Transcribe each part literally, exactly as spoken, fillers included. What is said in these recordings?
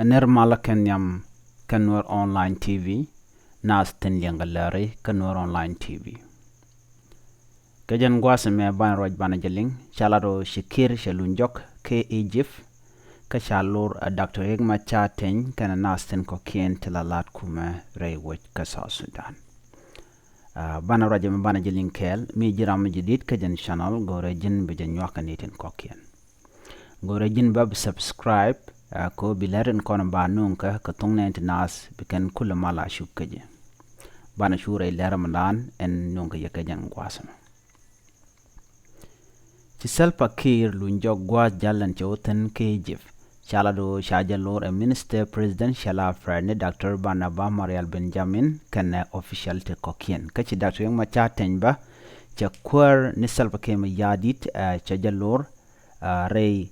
Ɛ nɛr malä kɛn nhiam kä Nuer Online T V, naath tin liɛŋkɛ lääri kä Nuer Online T V. Kä jɛn gua̱a̱th ɛmɛ banɛ ruac banɛ jɛ liŋ, ca lat ɣöö ci Kiir cɛ luny jɔk kä Egypt, kä ca lor ɛ Doctor Riek Machar Teny kɛnɛ naath tin kɔ̱kiɛn ti la la̱t kumɛ rɛy wec kä South Sudan. Ah, banɛ ruac ɛmɛ banɛ jɛ liŋ kɛɛl, mi ji̱ ram mi jɛ di̱t kä jɛn channel, go̱rɛ ji̱n bi jɛ nyuak kɛ ni tin kɔ̱kiɛn. Go̱rɛ ji̱n bä bi subscribe, ah, kɛ ɣöö bi lɛr in kɔn ba nuŋ kä kɛ thuŋ nɛn ti naath bi kɛn kulɛ mal a cup kä ji̱. Banɛ cu rɛy lɛr mi laan ɛn nuŋ kɛ yɛ kɛ jɛn gua̱a̱th ɛmɛ. Ci Salva Kiir luny jɔk gua̱a̱th jal ɛn cɛ wä thi̱n kä Egypt. Ca lat ɣöö ca jɛ lor ɛ Minister Presidential Affairs ni Doctor Barnaba Marial Benjamin kɛnɛ official ti kɔ̱kiɛn. Kä ci Doctor Riek Machar Teny bä cɛ kuäär ni Salva Kiir Mayardit, ah, cɛ jɛ lor, ah, rɛy,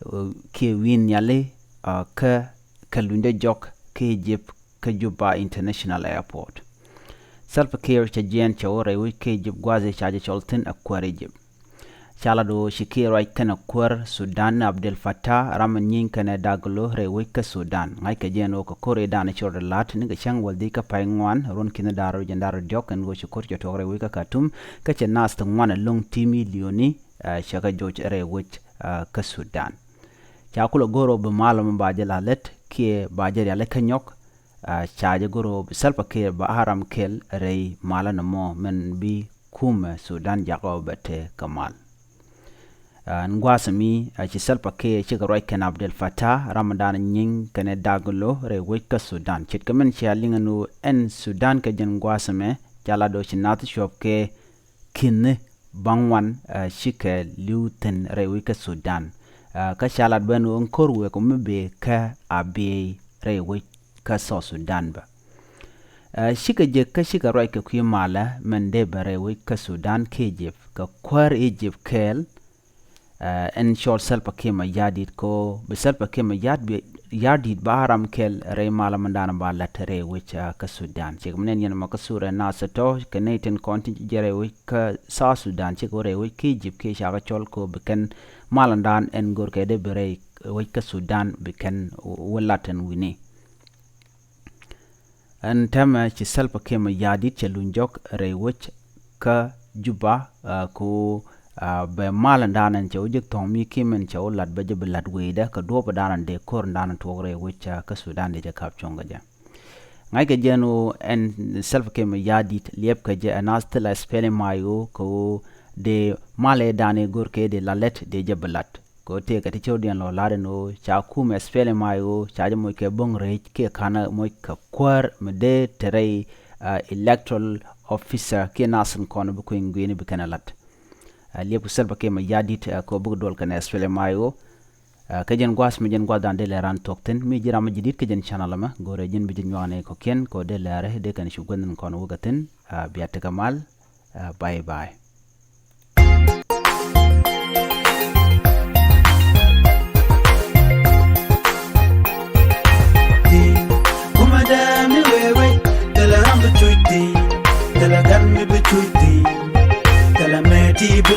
ah, kiɛ wi̱i̱ nhiali, ah, kä kɛ luny dee jɔk kä Egypt kä Juba International Airport. Salva Kiir cɛ jiɛɛn cɛ wä rɛy wec kä Egypt gua̱a̱th ca jɛ cɔl thi̱n ɛ kuäär Egypt. Ca lat ɣöö ci Kiir ruac kɛnɛ kuäär Sudan ni Abdel Fattah ram in nyieny kɛnɛ Daglo rɛy wec kä Sudan. Ŋa̱ckɛ jɛn ɣöö kɛ ko̱r ëëdan ci rɔɔdɛ la̱t nikɛ cäŋ wäl dhieec kä pay ŋuan ruɔ̱n ki̱n da̱ŋ rɛw jiɛn da̱ŋ rɛw diɔ̱k ɛn ɣöö ci ko̱r cɛ tuɔɔk rɛy wec kä Khartoum, kä cɛ naath ti ŋuan ɛlɔ̱ŋ ti milioni, ah, cɛ kɛ joc rɛy wec, ah, kä Sudan. Ca kulɛ go̱r ɣöö bi mal ɛmɔ ba jɛ la lät kiɛ ba jɛ riali kä nyɔk, ah, ca jɛ go̱r ɣöö bi Salva Kiir ba a ram kɛl rɛy mal ɛn ɛmɔ min bi kumɛ Sudan jakä ɣöö bɛ te kɛ mal. Ah, ɛn gua̱a̱th ɛmi, ah, ci Salva Kiir cikɛ ruac kɛnɛ Abdel Fattah ram in da̱a̱n nyieny kɛnɛ Daglo rɛy wec kä Sudan. Ce̱tkɛ min cia liŋ ɛn ɣöö ɛn Sudan kɛ jɛn gua̱a̱th ɛmɛ ca lat ɣöö ci naath cuɔp kɛ ki̱ni baŋ wan, ah, cikɛ li̱w thi̱n rɛy wec kä Sudan. Ah, kä ca lat ben ɣöö ɛn ko̱r wëë kɛ mi bëë kä Abyei rɛy wec kä South Sudan bä. Ah, cikɛ jek kä cikɛ ruac kɛ kui̱ malä min dee ben rɛy wec kä Sudan kä Egypt kɛ kuäär Egypt kɛɛl, ah, ɛn cɔl Salva Kiir Mayardit kɛ ɣöö bi Salva Kiir Mayardit ba a ram kɛl rɛy malä min da̱a̱n ba la̱t rɛy wec, ah, kä Sudan. Cikɛ mi nɛn yɛn ɛmɔ kä thurɛ naath tɔ̱ kɛ nɛy tin kɔn ti jɛ rɛy wec kä South Sudan, cikɛ wä rɛy wec kä Egypt kiɛ ca kɛ cɔl kɛ ɣöö bi kɛn mal in da̱a̱n ɛn görkɛ dee bi rɛy wec kä Sudan bi kɛn wä la̱t ɛn wi̱ni. Ɛn täämɛ ci Salva Kiir Mayardit cɛ luny jɔk rɛy wec kä Juba, ah, kɛ ɣöö, ah, bɛ mal in da̱a̱n ɛn cɛ wä jek thɔ̱ŋ mi kiɛ min cɛ wä la̱t bɛ jɛ bi la̱t wecdä kɛ duɔ̱ɔ̱p in da̱a̱n ɛn dee ko̱r in da̱a̱n tuɔɔk rɛy wec, ah, kä Sudan dee jɛ ka̱p cuɔ̱ŋ kɛ jɛ. Ŋa̱ckɛ jɛn ɣöö ɛn Salva Kiir Mayardit liɛpkɛ jɛ ɛ naath thilɛ SPLM-IO kɛ ɣöö dee mal ëëdan ëë görkɛ dee la lät dee jɛ bi la̱t. Kɛ ɣöö tëëkɛ ti cäwdiɛn lɔ la̱t ɛn ɣöö ca kumɛ SPLM-IO ca jɛ moc kɛ bo̱ŋ rɛc kiɛ ka̱n moc kɛ kuäär mi dee te rɛy, ah, electoral officer kiɛ naath in kɔn bi kui̱ny gui̱ni bi kɛn ɛ la̱t. Ah, liɛpkɛ Salva Kiir Mayardit, ah, kɛ ɣöö bikɛ duɔl kɛnɛ SPLM-IO. Ah, kä jɛn gua̱a̱th mi jɛn gua̱a̱th da̱a̱n dee lɛ ran thuɔ̱k thi̱n, mi ji̱ ram mi ji̱ di̱t kä jɛn channel ɛmɛ, go̱rɛ ji̱n bi ji̱ nyuak ni kɔ̱kiɛn kɛ ɣöö dee lɛɛrɛ dee kɛn cu guäth ni kɔn wä kɛ thi̱n. Ah, bia tekɛ mal. Ah, bye bye. Kumɛ dee mi wee wec, thilɛ ram bi cuc thi̱n, thilɛ gat mi bi cuc thi̱n, thilɛ mɛ ti bi